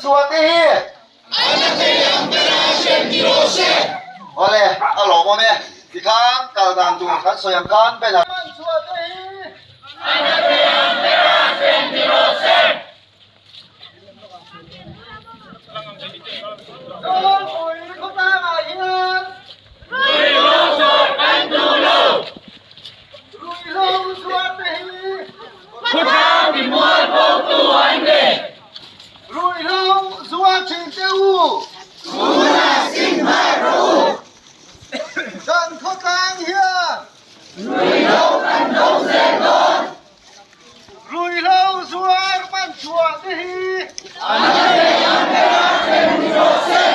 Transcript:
chhuah te hi A na thei ang bera hrem ni rawh se. Awle, a lawmawm e. Tikhan kal dan tur kan sawi ang khan banner man chhuah te hi A na thei ang bera hrem ni rawh se. Zawlpui khawtlangah hian Ruihhlo zuar kan duh lo. Ruihhlo zuar te hi Khawtlang ti mual pawhtu an ni. Ruihhlo zuar thin te u. Tunah sim nghal rawh u. Kan khawtlang hian Ruihhlo kan do zel dawn. Ruihhlo zuar man chhuah te hi A na thei ang bera hrem ni rawh se.